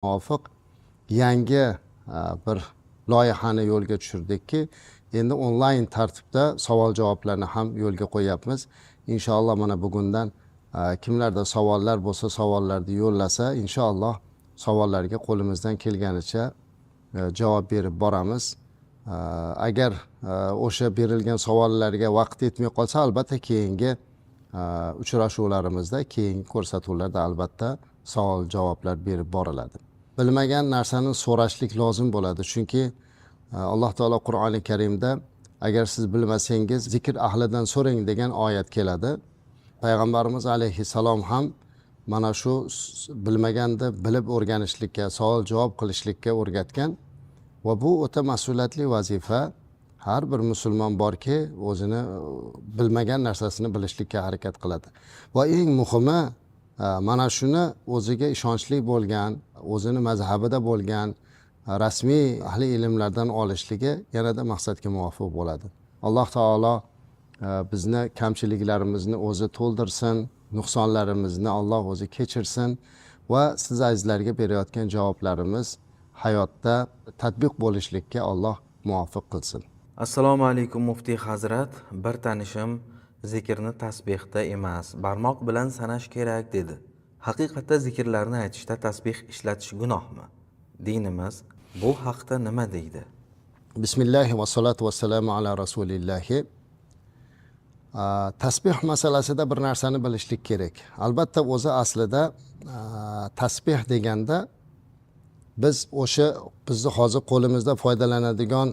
Muvofiq yangi bir loyihani yo'lga tushirdikki, endi onlayn tartibda savol javoblarni ham yo'lga qo'yyapmiz. Inshaalloh, mana bugundan kimlarda savollar bo'lsa, savollarni yo'llasa, inshaalloh savollarga qo'limizdan kelganicha javob berib boramiz. Agar o'sha berilgan savollarga vaqt yetmay qolsa, albatta keyingi uchrashuvlarimizda, keyingi ko'rsatuvlarda albatta savol javoblar berib boriladi. Bilmagan narsani so'rashlik lozim bo'ladi, chunki Alloh taolo Qur'oni Karimda "Agar siz bilmasangiz, zikr ahlidan so'rang" degan oyat keladi. Payg'ambarimiz alayhissalom ham mana shu bilmaganda bilib o'rganishlikka, savol javob qilishlikka o'rgatgan va bu o'ta mas'uliyatli vazifa. Har bir musulmon borki, o'zini bilmagan narsasini bilishlikka harakat qiladi va eng muhimi, mana shuni o'ziga ishonchli bo'lgan, o'zini mazhabida bo'lgan rasmiy ahli ilmlardan olishligi yanada maqsadga muvofiq bo'ladi. Alloh taolo bizni kamchiliklarimizni o'zi to'ldirsin, nuqsonlarimizni Alloh o'zi kechirsin va siz azizlarga berayotgan javoblarimiz hayotda tatbiq bo'lishlikka Alloh muvofiq qilsin. Assalomu alaykum, muftiy hazrat. Bir tanishim zikrni tasbehda emas, barmoq bilan sanash kerak dedi. Haqiqatda zikrlarni aytishda tasbeh ishlatish gunohmi? Dinimiz bu haqda nima deydi? Bismillahi va salatu vassalamu ala rasulillahi. Tasbeh masalasida bir narsani bilishlik kerak. Albatta, o'zi aslida tasbeh deganda biz o'sha bizni hozir qo'limizda foydalanadigan,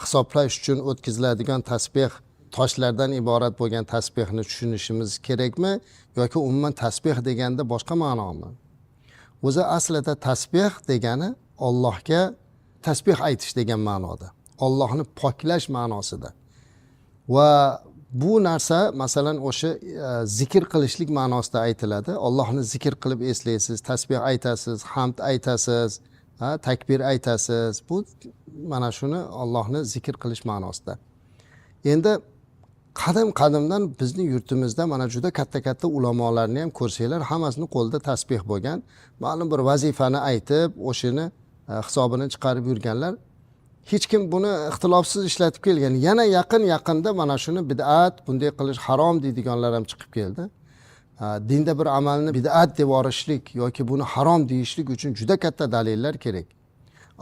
hisoblash uchun o'tkaziladigan tasbeh, toshlardan iborat bo'lgan tasbehni tushunishimiz kerakmi yoki umuman tasbeh deganda boshqa ma'nomi? O'zi aslida tasbeh degani Ollohga tasbeh aytish degan ma'noda, Ollohni poklash ma'nosida va bu narsa, masalan, o'sha zikr qilishlik ma'nosida aytiladi. Ollohni zikr qilib eslaysiz, tasbeh aytasiz, hamd aytasiz, ha, takbir aytasiz. Bu mana shuni Ollohni zikr qilish ma'nosida. Endi qadim qadimdan bizni yurtimizda mana juda katta katta ulamolarni ham ko'rsanglar, hammasini qo'lida tasbeh bo'lgan, ma'lum bir vazifani aytib, o'shani hisobini chiqarib yurganlar. Hech kim buni ixtilofsiz ishlatib kelgan. Yana yaqin yaqinda mana shuni bid'at, bunday qilish harom deydiganlar ham chiqib keldi. Dinda bir amalni bid'at deb yuborishlik yoki buni harom deyishlik uchun juda katta dalillar kerak.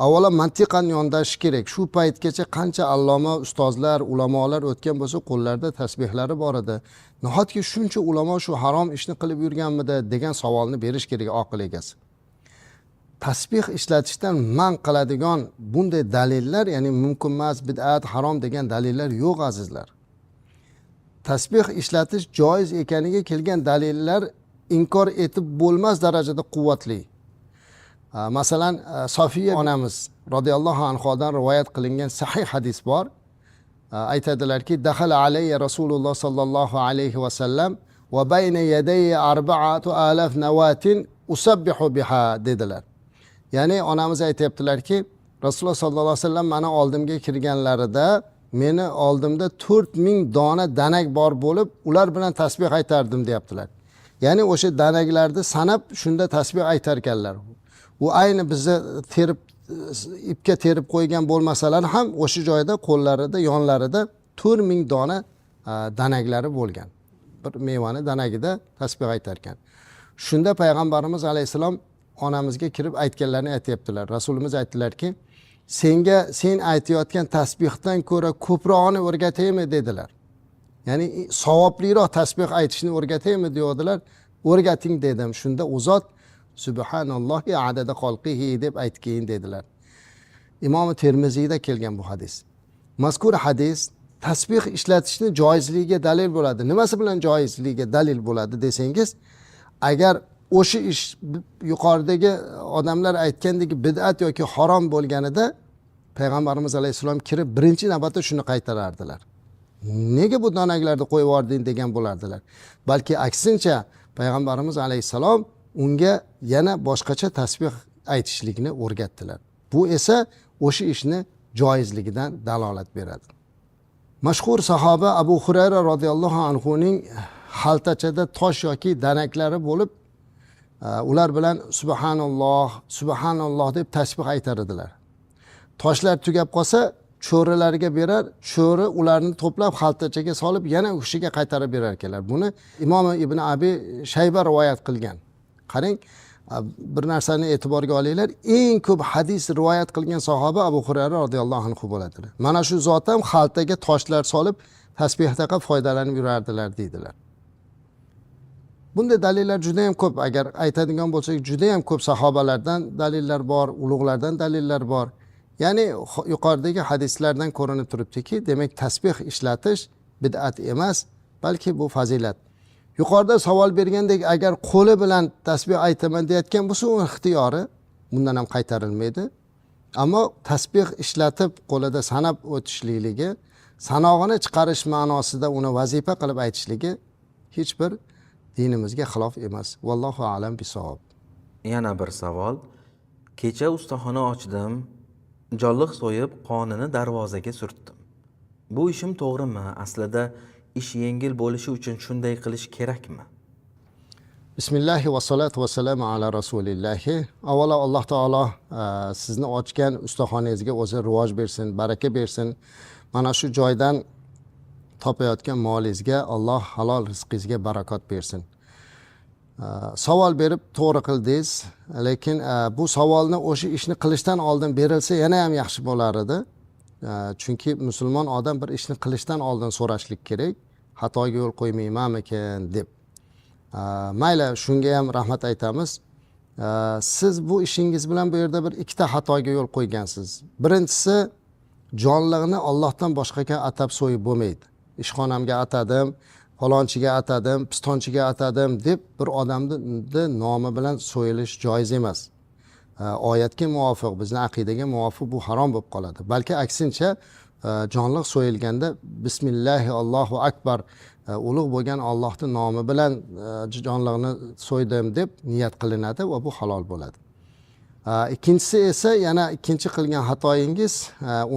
Avvalo mantiqan yondashish kerak. Shu paytgacha qancha alloma ustozlar, ulamolar o'tgan bo'lsa, qo'llarida tasbehlari bor edi. Nahotki shuncha ulamo shu harom ishni qilib yurganmidi degan savolni berish kerak oqil egasi. Tasbeh ishlatishdan man qiladigan bunday dalillar, ya'ni mumkin emas, bid'at, harom degan dalillar yo'q, azizlar. Tasbeh ishlatish joiz ekaniga kelgan dalillar inkor etib bo'lmas darajada quvvatli. Masalan, Sofiya onamiz roziyallohu anhodan rivoyat qilingan sahih hadis bor. Aytadilarki, dahala alayya Rasululloh sollallohu alayhi vasallam va bayna yadayya 4000 nawatin usabbihu biha dedilar. Ya'ni onamiz aytyaptilarki, Rasululloh sollallohu alayhi vasallam mani oldimga kirganlarida meni oldimda 4000 dona danak bor bo'lib, ular bilan tasbeh aytardim deyaptilar. Ya'ni o'sha danaklarni sanab, shunda tasbeh aytar ekanlar. U ayni bizni terib, ipga terib qo'ygan bo'lmasalar ham, o'sha joyda qo'llarida, yonlarida 4000 dona danaklari bo'lgan, bir mevani danagida tasbeh aytar ekan. Shunda payg'ambarimiz alayhissalom onamizga kirib aytganlarini aytyaptilar. Rasulimiz aytdilarki, senga sen aytayotgan tasbehdan ko'ra ko'prog'ini o'rgataymi dedilar. Ya'ni savobliroq tasbeh aytishni o'rgataymi deyodilar. O'rgating dedim. Shunda u zot subhanallohi adada xalqihi deb aytgin dedilar. Imom Termiziyda kelgan bu hadis. Mazkur hadis tasbeh ishlatishni joizligiga dalil bo'ladi. Nimasi bilan joizligiga dalil bo'ladi desangiz, agar o'sha ish yuqoridagi odamlar aytgandek bid'at yoki harom bo'lganida, payg'ambarimiz alayhissalom kirib birinchi navbatda shuni qaytarardilar. Nega bu donaklarni qo'yib yubording degan bo'lardilar. Balki aksincha, payg'ambarimiz alayhissalom unga yana boshqacha tasbeh aytishlikni o'rgatdilar. Bu esa o'sha ishni joizligidan dalolat beradi. Mashhur sahoba Abu Hurayra roziyallohu anhuning xaltachada tosh yoki danaklari bo'lib, Ular bilan subhanalloh, subhanalloh deb tasbih aytar edilar. Toshlar tugab qolsa cho'rilarga berar, cho'ri ularni to'plab xaltachaga solib yana u kishiga qaytarib berar ekanlar. Buni Imom Ibn Abi Shayba rivoyat qilgan. Qarang, bir narsani e'tiborga olinglar, eng ko'p hadis rivoyat qilgan sahoba Abu Hurayra radhiyallohu anhu bo'ladilar. Mana shu zot ham xaltaga toshlar solib tasbihdaqa foydalanib yurardilar deydilar. Bunday dalillar juda ham ko'p. Agar aytadigan bo'lsak, juda ham ko'p sahobalardan dalillar bor, ulug'lardan dalillar bor. Ya'ni yuqoridagi hadislardan ko'rinib turibdiki, demak tasbih ishlatish bid'at emas, balki bu fazilat. Yuqorida savol bergandek, agar qo'li bilan tasbih aytaman deyotgan bo'lsa, u ixtiyori, bundan ham qaytarilmaydi. Ammo tasbih ishlatib qo'lida sanab o'tishlikligi, sanog'ini chiqarish ma'nosida uni vazifa qilib aytishligi hech bir dinimizga xilof emas. Vallohu a'lam bisavob. Yana bir savol. Kecha ustaxona ochdim, jonliq so'yib qonini darvozaga surtdim. Bu ishim to'g'rimi? Aslida ish yengil bo'lishi uchun shunday qilish kerakmi? Bismillahi va salatu va salamu ala rasulillahi. Avvalo Alloh taolo sizni ochgan ustaxonangizga o'zi rivoj bersin, baraka bersin. Mana shu joydan topayotgan molingizga Alloh halol rizqingizga barakot bersin. Savol berib to'g'ri qildingiz, lekin bu savolni o'sha ishni qilishdan oldin berilsa yana ham yaxshi bo'lar edi. Chunki musulmon odam bir ishni qilishdan oldin so'rashlik kerak, xatoga yo'l qo'ymaymanmikin deb. Mayli, shunga ham rahmat aytamiz. Siz bu ishingiz bilan bu yerda bir ikkita xatoga yo'l qo'ygansiz. Birinchisi, jonliqni Allohdan boshqaga atab so'yib bo'lmaydi. Ishxonamga atadim, falonchiga atadim, pistonchiga atadim deb bir odamni nomi bilan so'yilish joiz emas. Oyatga muvofiq, bizning aqidaga muvofiq bu harom bo'lib qoladi. Balki aksincha jonliq so'yilganda bismillahi Allohu akbar, ulug' bo'lgan Allohning nomi bilan jonliqni so'ydim deb niyat qilinadi va bu halol bo'ladi. Ikkinchisi esa, yana ikkinchi qilgan xatoyingiz,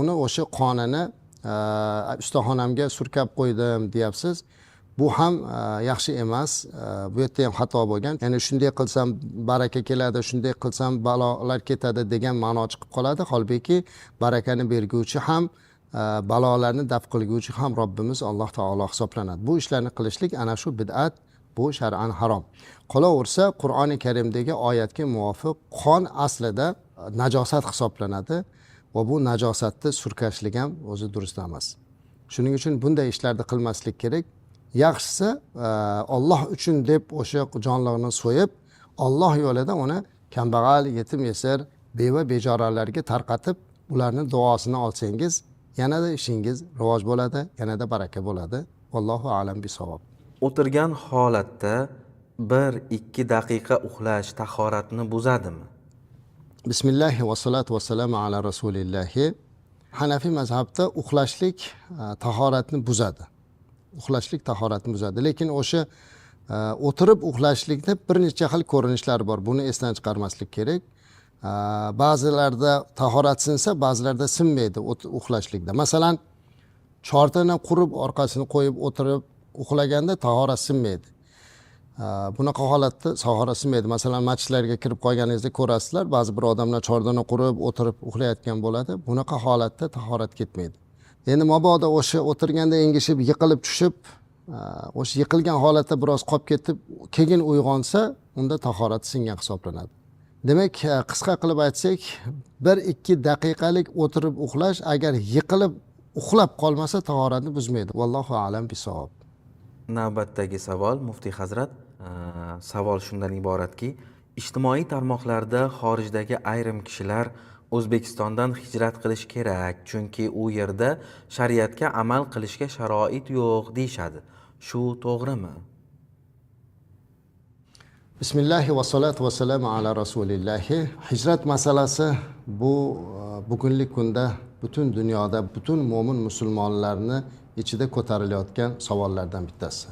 uni o'sha qonini ustaxonamga surkab qo'ydim deyapsiz. Bu ham yaxshi emas. Bu yerda ham xato bo'lgan. Ya'ni shunday qilsam baraka keladi, shunday qilsam balolar ketadi degan ma'no chiqib qoladi. Holbuki barakani berguvchi ham, balolarni daf qilguvchi ham Robbimiz Alloh taolo hisoblanadi. Bu ishlarni qilishlik ana shu bid'at, bu shar'an harom. Qolaversa, Qur'oni Karimdagi oyatga muvofiq qon aslida najosat hisoblanadi va bu najosatni surkashlik ham o'zi durust emas. Shuning uchun bunday ishlarni qilmaslik kerak. Yaxshisi Alloh uchun deb o'sha jonliqni so'yib, Alloh yo'lida uni kambag'al, yetim yesir, beva bechoralarga tarqatib, ularning duosini olsangiz, yanada ishingiz rivoj bo'ladi, yanada baraka bo'ladi. Vallohu a'lam bisavob. O'tirgan holatda 1-2 daqiqa uxlash tahoratni buzadimi? Bismillahi va salatu va salamu ala rasulillahi. Hanafi mazhabda uxlashlik tahoratni buzadi. Uxlashlik tahoratni buzadi. Lekin o'sha o'tirib uxlashlikda bir necha xil ko'rinishlari bor. Buni esdan chiqarmaslik kerak. Ba'zilarda tahorat sinsa, ba'zilarda sinmaydi uxlashlikda. Masalan, chortani qurib orqasini qo'yib o'tirib uxlaganda tahorat sinmaydi. Bunaqa holatda tahorat sinmaydi. Masalan, masjidlarga kirib qolganingizda ko'rasizlar, ba'zi bir odamlar chordana qurib o'tirib uxlayotgan bo'ladi. Bunaqa holatda tahorat ketmaydi. Endi mabodo o'sha o'tirganda engishib yiqilib tushib, o'sha yiqilgan holatda biroz qolib ketib, keyin uyg'onsa, unda tahorat singan hisoblanadi. Demak, qisqa qilib aytsak, 1-2 daqiqalik o'tirib uxlash agar yiqilib uxlab qolmasa tahoratni buzmaydi. Vallohu a'lam bisavob. Navbatdagi savol muftiy hazrat, savol shundan iboratki, ijtimoiy tarmoqlarda xorijdagi ayrim kishilar O'zbekistondan hijrat qilish kerak, chunki u yerda shariatga amal qilishga sharoit yo'q deyshadi. Shu to'g'rimi? Bismillahi va salatu va salamu ala rasulillahi. Hijrat masalasi bu bugungi kunda butun dunyoda butun mo'min musulmonlarni ichida ko'tarilayotgan savollardan bittasi.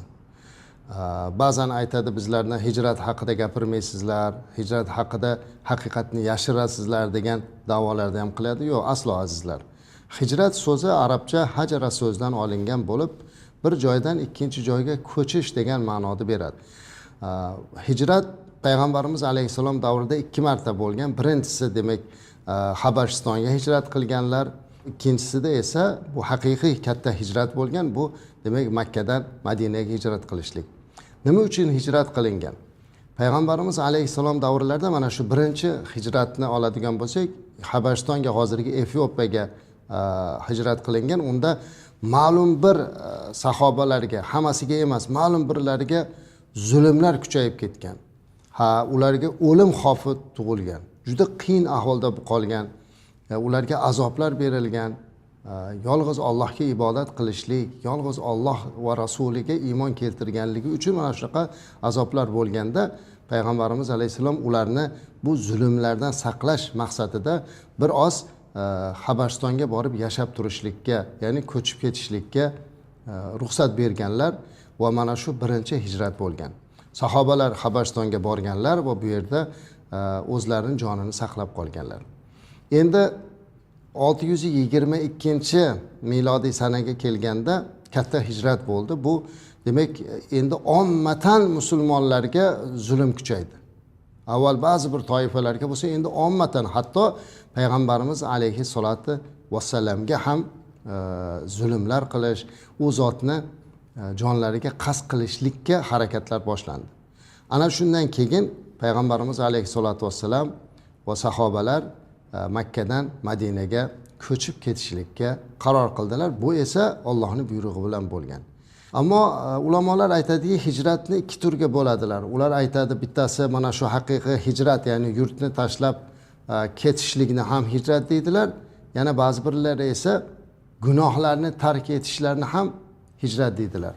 Ba'zan aytadi, bizlarni hijrat haqida gapirmaysizlar, hijrat haqida haqiqatni yashirasizlar degan da'volarni ham qiladi. Yo'q, aslo azizlar. Hijrat so'zi arabcha hajara so'zidan olingan bo'lib, bir joydan ikkinchi joyga ko'chish degan ma'noni beradi. Hijrat payg'ambarimiz alayhissalom davrida 2 marta bo'lgan. Birinchisi demak Habashistonga hijrat qilganlar, ikkinchisida esa bu haqiqiy katta hijrat bo'lgan, bu demak Makkadan Madinaga hijrat qilishlik. Nima uchun hijrat qilingan? Payg'ambarimiz alayhissalom davrlarida mana shu birinchi hijratni oladigan bo'lsak, Habashistonga, hozirgi Efiopiyaga hijrat qilingan. Unda ma'lum bir sahobalarga, hammasiga emas, ma'lum birlariga zulmlar kuchayib ketgan. Ha, ularga o'lim xavfi tug'ilgan. Juda qiyin ahvolda qolgan. Ularga azoblar berilgan. Yolg'iz Allohga ibodat qilishlik, yolg'iz Alloh va rasuliga iymon keltirganligi uchun mana shunaqa azoblar bo'lganda payg'ambarimiz alayhissalom ularni bu zulmlardan saqlash maqsadida bir oz Habashistonga borib yashab turishlikka, ya'ni ko'chib ketishlikka ruxsat berganlar va mana shu birinchi hijrat bo'lgan. Sahobalar Habashistonga borganlar va bu yerda o'zlarining jonini saqlab qolganlar. Endi 622-milodiy sanaga kelganda katta hijrat bo'ldi. Bu demak endi ommatan musulmonlarga zulm kuchaydi. Avval ba'zi bir toifalarga bo'lsa, endi ommatan hatto payg'ambarimiz alayhissalatu vassalamga ham zulmlar qilish, u zotni jonlariga qasd qilishlikka harakatlar boshlandi. Ana shundan keyin payg'ambarimiz alayhissalatu vassalam va sahobalar Makkadan Madinaga ko'chib ketishlikka qaror qildilar. Bu esa Allohning buyrug'i bilan bo'lgan. Ammo ulamolar aytadiki, hijratni ikki turga bo'ladilar. Ular aytadi, bittasi mana shu haqiqiy hijrat, ya'ni yurtni tashlab ketishlikni ham hijrat deydilar. Yana ba'zi birlari esa gunohlarni tark etishlarini ham hijrat deydilar.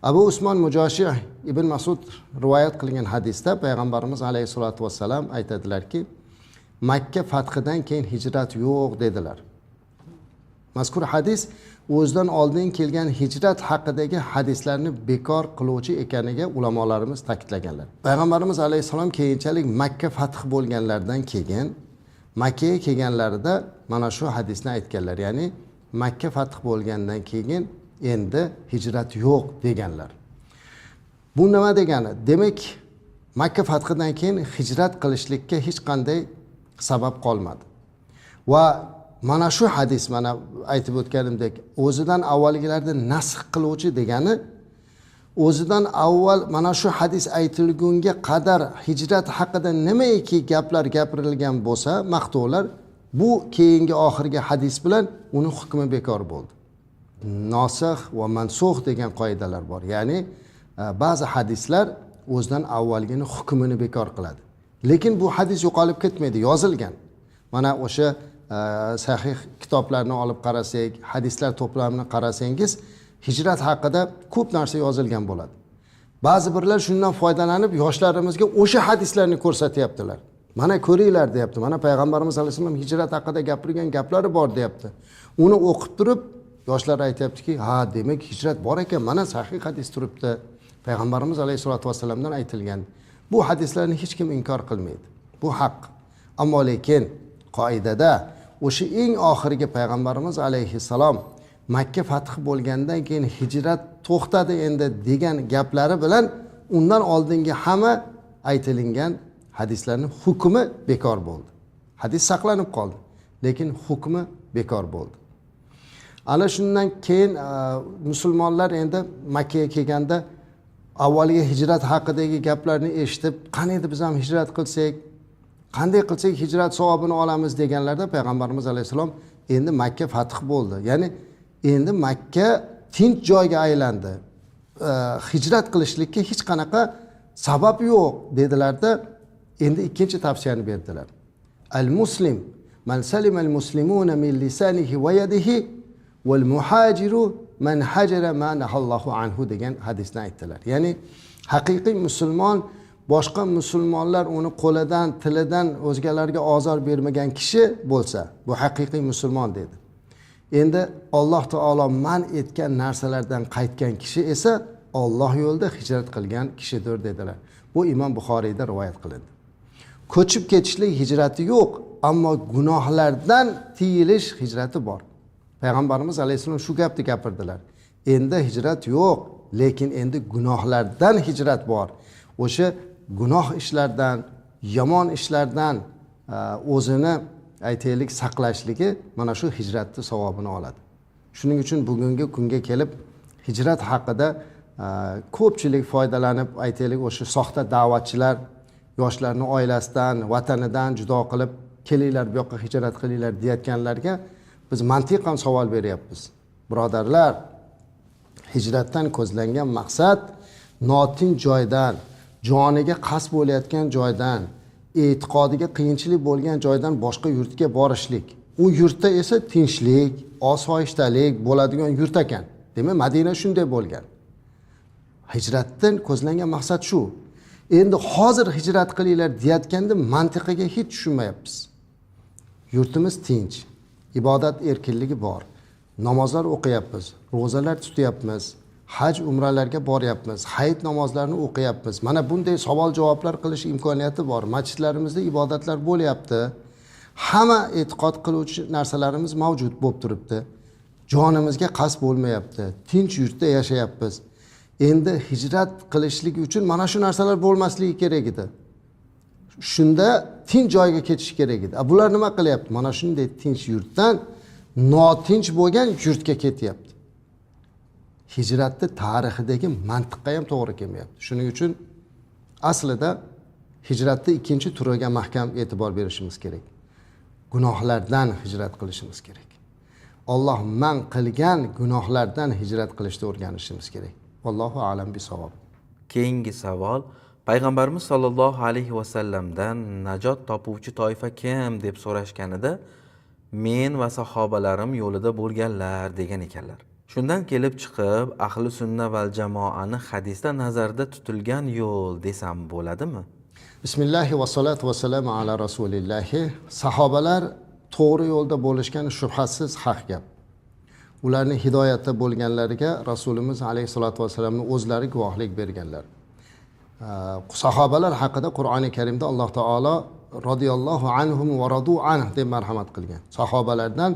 Abu Usmon Mujoshi ibn Mas'ud rivoyat qilgan hadisda payg'ambarimiz alayhisolatu vassalam aytadilarki, Makka fathidan keyin hijrat yo'q dedilar. Mazkur hadis o'zidan oldin kelgan hijrat haqidagi hadislarni bekor qiluvchi ekaniga ulamolarimiz ta'kidlaganlar. Payg'ambarimiz alayhissalom keyinchalik Makka fath bo'lganlaridan keyin Makkaga kelganlarida mana shu hadisni aytganlar. Ya'ni Makka fath bo'lgandan keyin endi hijrat yo'q deganlar. Bu nima degani? Demak, Makka fathidan keyin hijrat qilishlikka hech qanday sabab qolmadi. Va mana shu hadis, mana aytib o'tganimdek, o'zidan avvalgilarni nasx qiluvchi degani, o'zidan avval mana shu hadis aytilgunga qadar hijrat haqida nimaiki gaplar gapirilgan bo'lsa, maqtovlar, bu keyingi oxirgi hadis bilan uni hukmi bekor bo'ldi. Nosih va mansux degan qoidalar bor. Ya'ni ba'zi hadislar o'zidan avvalgini hukmini bekor qiladi. Lekin bu hadis yo'qolib ketmaydi, yozilgan. Mana o'sha sahih kitoblarni olib qarasak, hadislar to'plamini qarasangiz, hijrat haqida ko'p narsa yozilgan bo'ladi. Ba'zi birlar shundan foydalanib yoshlarimizga o'sha hadislarni ko'rsatyaptilar. Mana ko'ringlar deyapti. Mana payg'ambarimiz alayhissalom hijrat haqida gapirgan gaplari bor deyapti. Uni o'qib turib yoshlar aytayaptiki, ha, demak hijrat bor ekan, mana sahih hadis turibdi. Payg'ambarimiz alayhisolatu vassalamdan aytilgan. Bu hadislarni hech kim inkor qilmaydi. Bu haq. Ammo lekin qoidada o'sha eng oxirgi payg'ambarimiz alayhissalom Makka fath bo'lgandan keyin hijrat to'xtadi endi degan gaplari bilan undan oldingi hamma aytilingan hadislarning hukmi bekor bo'ldi. Hadis saqlanib qoldi, lekin hukmi bekor bo'ldi. Ana shundan keyin musulmonlar endi Makkaga kelganda avvalgi hijrat haqidagi gaplarni eshitib, qani endi biz ham hijrat qilsak, qanday qilsak hijrat savobini olamiz deganlarda payg'ambarimiz alayhissalom endi Makka fath bo'ldi. Ya'ni endi Makka tinch joyga aylandi. Hijrat qilishlikka hech qanaqa sabab yo'q dedilarda, endi ikkinchi tavsiyani berdilar. Al-muslim man salima al-muslimuna min lisanihi va yadihi wal muhajiru man hajara ma nahallohu anhu degan hadisni aytdilar. Ya'ni haqiqiy musulmon boshqa musulmonlar uni qo'lidan, tilidan o'zgalarga ozor bermagan kishi bo'lsa, bu haqiqiy musulmon dedi. Endi Alloh taolo man etgan narsalardan qaytgan kishi esa Alloh yo'lida hijrat qilgan kishidir dedilar. Bu Imom Buxoriyda rivoyat qilindi. Ko'chib ketishlik hijrati yo'q, ammo gunohlardan tiyilish hijrati bor. Payg'ambarimiz alayhissalom shu gapni gapirdilar. Endi hijrat yo'q, lekin endi gunohlardan hijrat bor. O'sha gunoh ishlardan, yomon ishlardan o'zini aytaylik saqlashligi mana shu hijratni savobini oladi. Shuning uchun bugungi kunga kelib hijrat haqida ko'pchilik foydalanib aytaylik o'sha soxta da'vatchilar yoshlarni oilasidan, vatanidan judo qilib kelinglar bu yoqqa hijrat qilinglar deyotganlarga biz mantiqan savol beryapmiz. Birodarlar, hijratdan ko'zlangan maqsad notinch joydan, joniga qasd bo'layotgan joydan, e'tiqodiga qiyinchilik bo'lgan joydan boshqa yurtga borishlik. U yurtda esa tinchlik, osoyishtalik bo'ladigan yurt ekan. Demak, Madina shunday bo'lgan. Hijratdan ko'zlangan maqsad shu. Endi hozir hijrat qilinglar deyotganda mantiqiga hech tushunmayapmiz. Yurtimiz tinch, ibodat erkinligi bor. Namozlar o'qiyapmiz, ro'zalar tutyapmiz, haj umralarga boryapmiz, hayit namozlarini o'qiyapmiz. Mana bunday savol javoblar qilish imkoniyati bor. Masjidlarimizda ibodatlar bo'lyapti. Hamma e'tiqod qiluvchi narsalarimiz mavjud bo'lib turibdi. Jonimizga qasd bo'lmayapti. Tinch yurtda yashayapmiz. Endi hijrat qilishlik uchun mana shu narsalar bo'lmasligi kerak edi. Shunda tinch joyga ketish kerak edi. Bular nima qilyapti? Mana shunday tinch yurtdan notinch bo'lgan yurtga ketyapti. Hijratni tarixidagi mantiqqa ham to'g'ri kelmayapti. Shuning uchun aslida hijratni ikkinchi turiga mahkam e'tibor berishimiz kerak. Gunohlardan hijrat qilishimiz kerak. Alloh man qilgan gunohlardan hijrat qilishni o'rganishimiz kerak. Vallohu a'lam bisavob. Keyingi savol, Payg'ambarimiz sollallohu alayhi vasallamdan najot topuvchi toifa kim deb so'rashganida men va sahobalarim yo'lida bo'lganlar degan ekanlar. Shundan kelib chiqib, ahli sunna val jamoani hadisda nazarda tutilgan yo'l desam bo'ladimi? Bismillahi va salatu va salamu ala rasulillahi. Sahobalar to'g'ri yo'lda bo'lishgan shubhasiz haq gap. Ularning hidoyatda bo'lganlariga Rasulimiz alayhisolatu vasallamning o'zlari guvohlik berganlar. Sahobalar haqida Qur'oni Karimda Alloh taolo radhiyallohu anhum va radu anh deb marhamat qilgan. Sahobalardan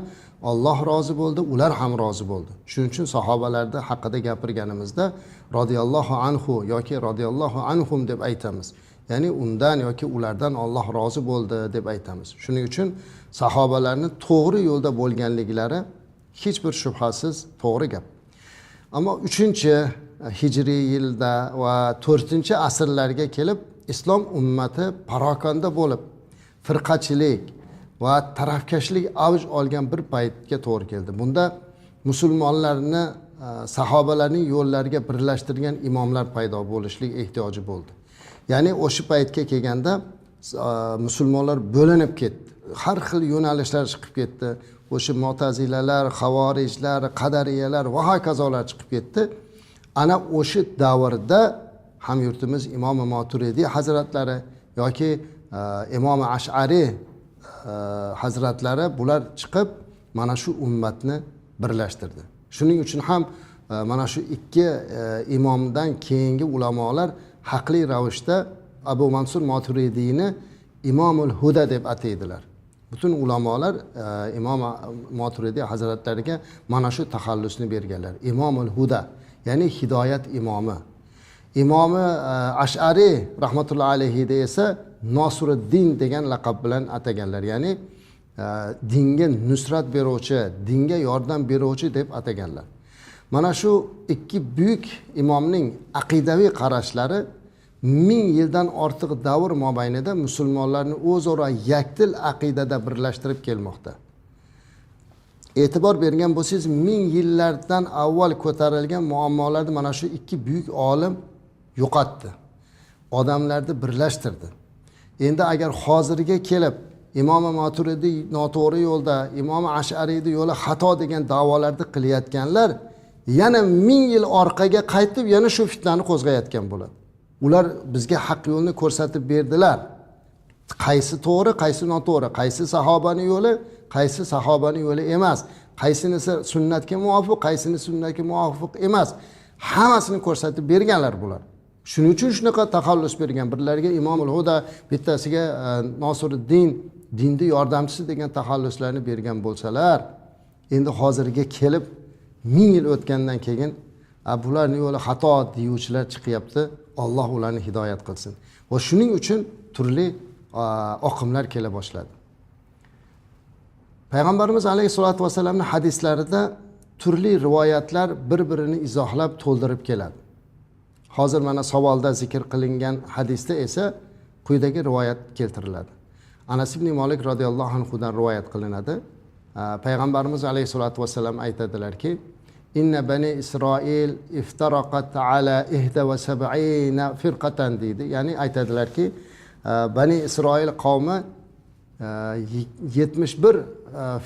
Alloh rozi bo'ldi, ular ham rozi bo'ldi. Shuning uchun sahobalarda haqida gapirganimizda radhiyallohu anhu yoki radhiyallohu anhum deb aytamiz. Ya'ni undan yoki ulardan Alloh rozi bo'ldi deb aytamiz. Shuning uchun sahobalarni to'g'ri yo'lda bo'lganliklari hech bir shubhasiz to'g'ri gap. Ammo 3-hijriy yilda va 4-asrlarga kelib islom ummati parokanda bo'lib, firqachilik va tarafkashlik avj olgan bir paytga to'g'ri keldi. Bunda musulmonlarni sahobalarning yo'llariga birlashtirgan imomlar paydo bo'lishlik ehtiyoji bo'ldi. Ya'ni o'sha paytga kelganda musulmonlar bo'linib ketdi. Har xil yo'nalishlar chiqib ketdi. O'sha mu'tazilalar, xavorijlar, qadariyalar va hokazolar chiqib ketdi. Ana o'sha davrda ham yurtimiz Imom Maturidiy hazratlari yoki Imom Ash'ariy hazratlari bular chiqib mana shu ummatni birlashtirdi. Shuning uchun ham mana shu ikki imomdan keyingi ulamolar haqli ravishda Abu Mansur Maturidiyni Imomul Huda deb ataydilar. Butun ulamolar Imom Maturidiy hazratlariga mana shu taxallusni berganlar. Imomul Huda, ya'ni hidoyat imomi. Imomi Ash'ariy rahmatullohi alayhi esa Nosiruddin degan laqab bilan ataganlar. Ya'ni dinga nusrat beruvchi, dinga yordam beruvchi deb ataganlar. Mana shu ikki buyuk imomning aqidaviy qarashlari 1000 yildan ortiq davr mobaynida musulmonlarni o'zaro yakdil aqidada birlashtirib kelmoqda. E'tibor bergan bo'lsangiz, 1000 yillardan avval ko'tarilgan muammolarni mana shu ikki buyuk olim yo'qotdi. Odamlarni birlashtirdi. Endi agar hozirga kelib Imom Maturidiy noto'g'ri yo'lda, Imom Ash'ariyning yo'li xato degan da'volarni qilayotganlar yana 1000 yil orqaga qaytib yana shu fitnani qo'zg'ayotgan bo'ladi. Ular bizga haq yo'lni ko'rsatib berdilar. Qaysi to'g'ri, qaysi noto'g'ri, qaysi sahobaning yo'li, qaysi sahobaning yo'li emas, qaysinisi sunnatga muvofiq, qaysinisi sunnatga muvofiq emas. Hammasini ko'rsatib berganlar bular. Shuning uchun shunaqa taxallus bergan. Birlariga Imomul Huda, bittasiga Nosiruddin, dinni yordamchisi degan taxalluslarni bergan bo'lsalar, endi hozirga kelib 1000 yil o'tgandan keyin bularning yo'li xato deyuvchilar chiqyapti. Alloh ularni hidoyat qilsin. Va shuning uchun turli oqimlar kela boshladi. Payg'ambarimiz alayhissalatu vassalamning hadislarida turli rivoyatlar bir-birini izohlab to'ldirib keladi. Hozir mana savolda zikr qilingan hadisda esa quyidagi rivoyat keltiriladi. Anas ibn Malik radhiyallohu anhu dan rivoyat qilinadi. Payg'ambarimiz alayhissalatu vassalam aytadilarki: "Inna bani Isroil iftaraqat ala 71 firqatan" deydi. Ya'ni aytadilarki, Bani Isroil qavmi 71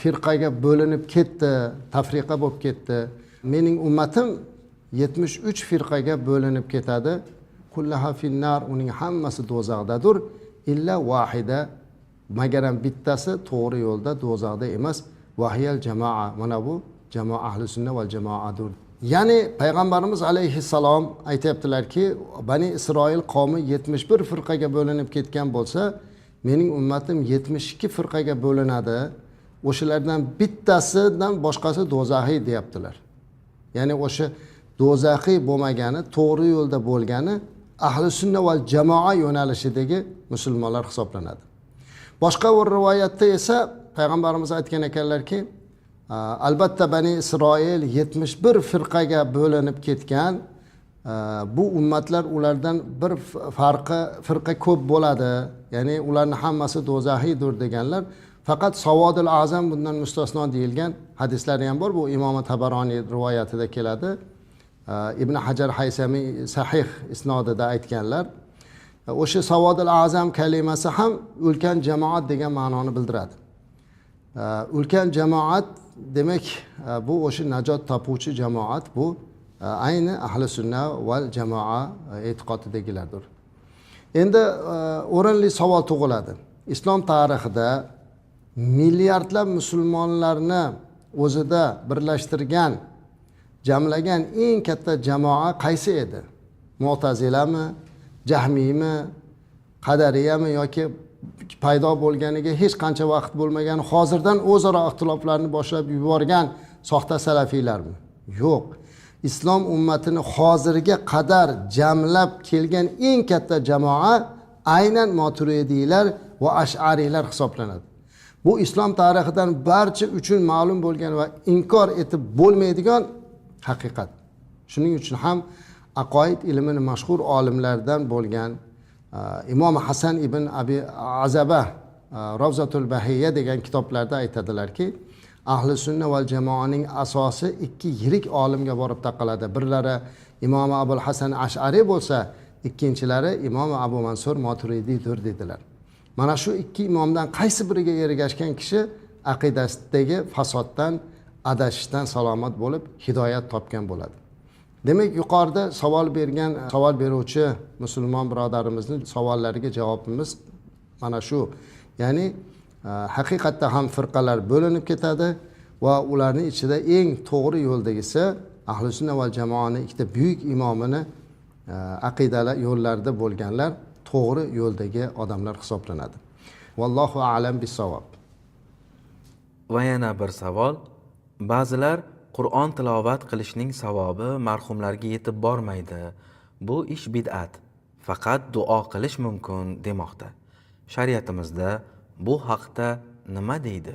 firqaga bo'linib ketdi, tafriqa bo'lib ketdi. Mening ummatim 73 firqaga bo'linib ketadi. Kullaha finnar, uning hammasi do'zaxdadir, illa vahida, magaram bittasi to'g'ri yo'lda, do'zaxda emas. Vahiyal jamoa, mana bu jamoa ahli sunna val jamoadir. Ya'ni payg'ambarimiz alayhissalom aytayaptilarki, Bani Isroil qavmi 71 firqaga bo'linib ketgan bo'lsa, mening ummatim 72 firqaga bo'linadi. O'shalardan bittasidan boshqasi do'zaxiy deyaptilar. Ya'ni o'sha do'zaxiy bo'lmagani, to'g'ri yo'lda bo'lgani ahli sunna val jamoa yo'nalishidagi musulmonlar hisoblanadi. Boshqa bir rivoyatda esa payg'ambarimiz aytgan ekanlarki, albatta Bani Isroil 71 firqaga bo'linib ketgan, bu ummatlar ulardan bir firqa ko'p bo'ladi, ya'ni ularning hammasi do'zaxiydir deganlar. Faqat Savodul Azam bundan mustasno deyilgan hadislari ham bor. Bu Imom Tabaroniy rivoyatida keladi. Ibn Hajar Haysamiy sahih isnodida aytganlar. O'sha Savodul Azam kalimasi ham ulkan jamoat degan ma'noni bildiradi. Ulkan jamoat demak, bu o'sha najot topuvchi jamoat, bu ayni ahli sunna val jamoa e'tiqodidagilardir. Endi o'rinli savol tug'iladi. Islom tarixida milliardlab musulmonlarni o'zida birlashtirgan, jamlagan eng katta jamoa qaysi edi? Mu'tazilami, Jahmiymi, Qadariyami yoki paydo bo'lganiga hech qancha vaqt bo'lmagan, hozirdan o'zaro ixtiloflarni boshlab yuborgan soxta salafiylarmi? Yo'q. Islom ummatini hozirga qadar jamlab kelgan eng katta jamoa aynan Maturidiylar va Ash'ariylar hisoblanadi. Bu islom tarixidan barcha uchun ma'lum bo'lgan va inkor etib bo'lmaydigan haqiqat. Shuning uchun ham aqoid ilmini mashhur olimlardan bo'lgan Imom Hasan ibn Abi Azaba Ravzatul Bahiyya degan kitoblarda aytadilarki, ahli sunna val jamoaning asosi ikki yirik olimga borib taqaladi. Birlari Imom Abul Hasan Ash'ariy bo'lsa, ikkinchilari Imom Abu Mansur Maturidiydir dedilar. Mana shu ikki imomdan qaysi biriga ergashgan kishi aqidasidagi fasoddan, adashishdan salomat bo'lib hidoyat topgan bo'ladi. Demak, yuqorida savol bergan, savol beruvchi musulmon birodarimizning savollariga javobimiz mana shu. Ya'ni haqiqatda ham firqalar bo'linib ketadi va ularning ichida eng to'g'ri yo'ldagisi ahli sunna val jamoaning ikkita buyuk imomini aqidalar yo'llarida bo'lganlar to'g'ri yo'ldagi odamlar hisoblanadi. Vallohu a'lam bissavob. Va yana bir savol. Ba'zilar Qur'on tilovat qilishning savobi marhumlarga yetib bormaydi. Bu ish bid'at. Faqat duo qilish mumkin demoqda. Shariatimizda bu haqda nima deydi?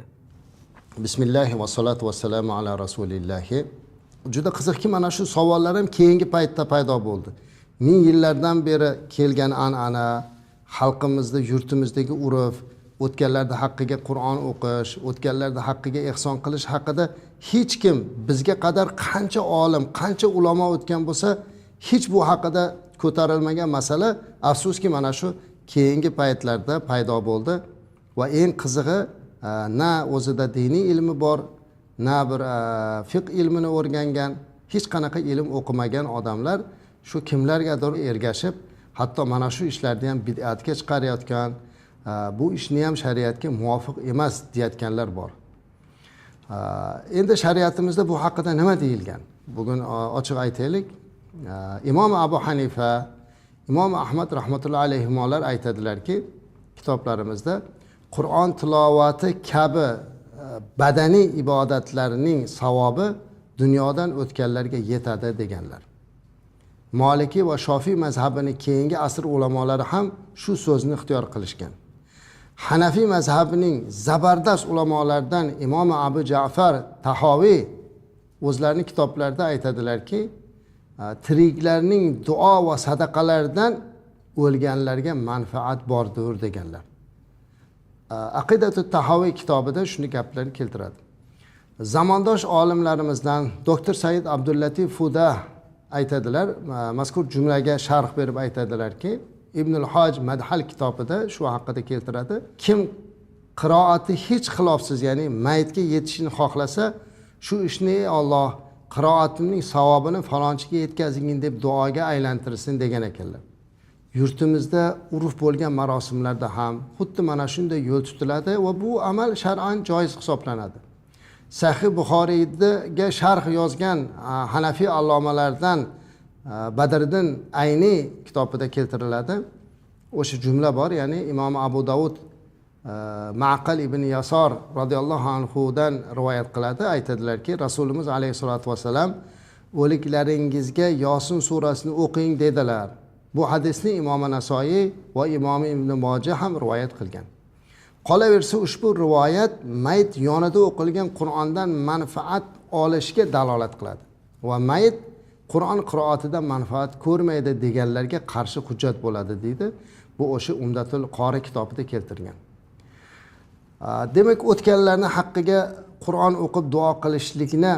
Bismillahi va salatu va salamu ala rasulillahi. Juda qiziqki, mana shu savollar ham keyingi paytda paydo bo'ldi. Ming yillardan beri kelgan an'ana, xalqimizda, yurtimizdagi urf, o'tganlarda haqqiga Qur'on o'qish, o'tganlarda haqqiga ehson qilish haqida hech kim bizga qadar qancha olim, qancha ulamo o'tgan bo'lsa, hech bu haqida ko'tarilmagan masala afsuski mana shu keyingi paytlarda paydo bo'ldi. Va eng qizig'i, na o'zida diniy ilmi bor, na bir fiqh ilmini o'rgangan, hech qanaqa ilm o'qimagan odamlar shu kimlargadir ergashib, hatto mana shu ishlarni ham bid'atga chiqarayotgan, bu ishni ham shariatga muvofiq emas deyotganlar bor. Endi shariatimizda bu haqida nima deyilgan? Bugun ochiq aytaylik. Imom Abu Hanifa, Imom Ahmad rahmatullohi alayhimolar aytadilarki, kitoblarimizda Qur'on tilovati kabi badaniy ibodatlarning savobi dunyodan o'tganlarga yetadi deganlar. Maliki va Shofiy mazhabini keyingi asr ulamolari ham shu so'zni ixtiyor qilishgan. Hanafiy mazhabining zabardast ulamolaridan Imom Abu Ja'far Tahoviy o'zlarining kitoblarida aytadilarki, tiriklarning duo va sadaqalaridan o'lganlarga manfaat bordir deganlar. Aqidatut Tahoviy kitobida shuni gaplarni keltiradi. Zamondosh olimlarimizdan Doktor Said Abdullatif Fuda aytadilar, mazkur jumlaga sharh berib aytadilarki, Ibnul Hoj Madhal kitobida shu haqida keltiradi. Kim qiroati hech xilofsiz, ya'ni mayitga yetishini xohlasa, shu ishni ey Alloh qiroatimning savobini falonchiga yetkazgin deb duoga aylantirsin degan ekanlar. Yurtimizda urf bo'lgan marosimlarda ham xuddi mana shunday yo'l tutiladi va bu amal shar'an joiz hisoblanadi. Sahih Buxoriyga sharh yozgan Hanafiy allomalardan Badriddin Ayni kitobida keltiriladi. O'sha jumla bor, ya'ni Imom Abu Davud Ma'qil ibn Yasor radhiyallohu anhu dan rivoyat qiladi. Aytadilarki, Rasulimiz alayhisolatu vasalam o'liklaringizga Yosin surasini o'qing dedilar. Bu hadisni Imom Nasoiy va Imom Ibn Moja ham rivoyat qilgan. Qolaversa ushbu rivoyat mayit yonida o'qilgan Qur'ondan manfaat olishga dalolat qiladi va mayit Qur'on qiroatidan manfaat ko'rmaydi deganlarga qarshi hujjat bo'ladi deydi. Bu o'sha Umdatul Qori kitobida keltirilgan. Demak, o'tganlarning haqqiga Qur'on o'qib duo qilishlikni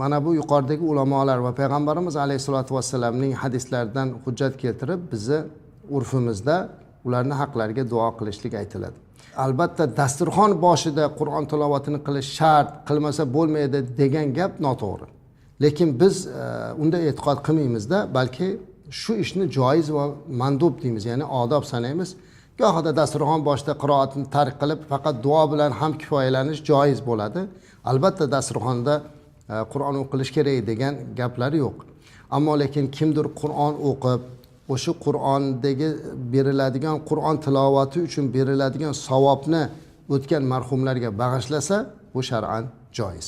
mana bu yuqoridagi ulamolar va payg'ambarimiz alayhisolatu vassalamning hadislaridan hujjat keltirib, bizni urfimizda ularning haqlariga duo qilishlik aytiladi. Albatta dasturxon boshida Qur'on tilovatini qilish shart, qilmasa bo'lmaydi degan gap noto'g'ri. Lekin biz unda e'tiqod qilmaymizda, balki shu ishni joiz va mandub deymiz, ya'ni odob sanaymiz. Gohida dasturxon boshida qiroatni tark qilib, faqat duo bilan ham kifoyalanish joiz bo'ladi. Albatta dasturxonda Qur'on o'qilish kerak degan gaplar yo'q. Ammo lekin kimdir Qur'on o'qib, o'sha Qur'ondagi beriladigan Qur'on tilovati uchun beriladigan savobni o'tgan marhumlarga bag'ishlasa, bu shar'an joiz.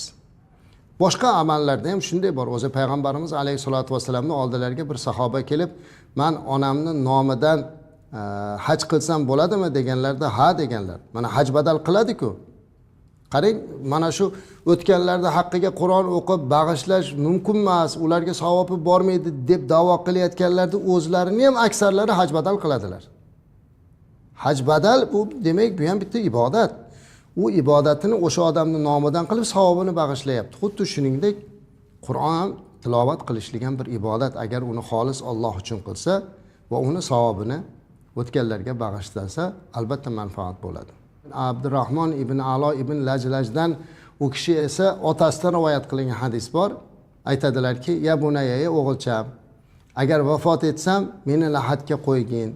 Boshqa amallarda ham shunday bor. O'zi payg'ambarimiz alayhisolatu vasallamning oldilariga bir sahoba kelib, "Men onamning nomidan haj qilsam bo'ladimi?" deganlarda, "Ha" deganlar. Mana haj badal qiladi-ku. Qarang, mana shu o'tganlarda haqqiga Qur'on o'qib bag'ishlash mumkin emas, ularga savobi bormaydi deb da'vo qilayotganlarda o'zlarini ham aksarlari haj badal qiladilar. Haj badal bu demak, bu ham bitta ibodat. U ibodatini o'sha odamning nomidan qilib savobini bag'ishlayapti. Xuddi shuningdek Qur'on ham tilovat qilishlik ham bir ibodat, agar uni xolis Alloh uchun qilsa va uni savobini o'tganlarga bag'ishlasa, albatta manfaat bo'ladi. Abdurrahmon ibn Alo ibn Lajlajdan, u kishi esa otasidan rivoyat qilingan hadis bor. Aytadilarki, "Ya bunayya, ey o'g'ilcham, agar vafot etsam meni lahadga qo'ygin.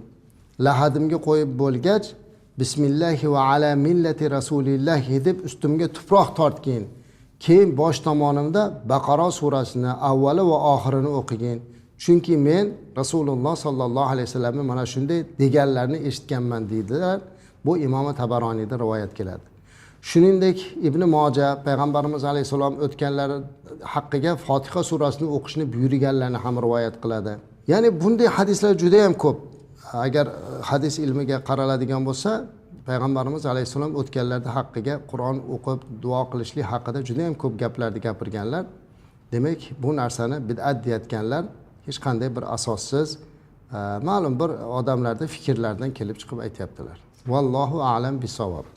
Lahadimga qo'yib bo'lgach, bismillahi va ala millati rasulillahi deb ustimga tuproq tortgin. Keyin bosh tomonimda Baqara surasini avvali va oxirini o'qigin. Chunki men Rasululloh sallallohu alayhi vasallamni mana shunday deganlarini eshitganman" deydilar. Bu Imom Tabaroniyda rivoyat keladi. Shuningdek Ibn Moja payg'ambarimiz alayhissalom o'tganlari haqqiga Fotiha surasini o'qishni buyurganlarini ham rivoyat qiladi. Ya'ni bunday hadislar juda ham ko'p. Agar hadis ilmiga qaraladigan bo'lsa, payg'ambarimiz alayhissalom o'tganlarda haqqiga Qur'on o'qib duo qilishlik haqida juda ham ko'p gaplarni gapirganlar. Demak, bu narsani bid'at deyotganlar hech qanday bir asossiz, ma'lum bir odamlarda fikrlardan kelib chiqib aytyaptilar. Vallohu a'lam bisavob.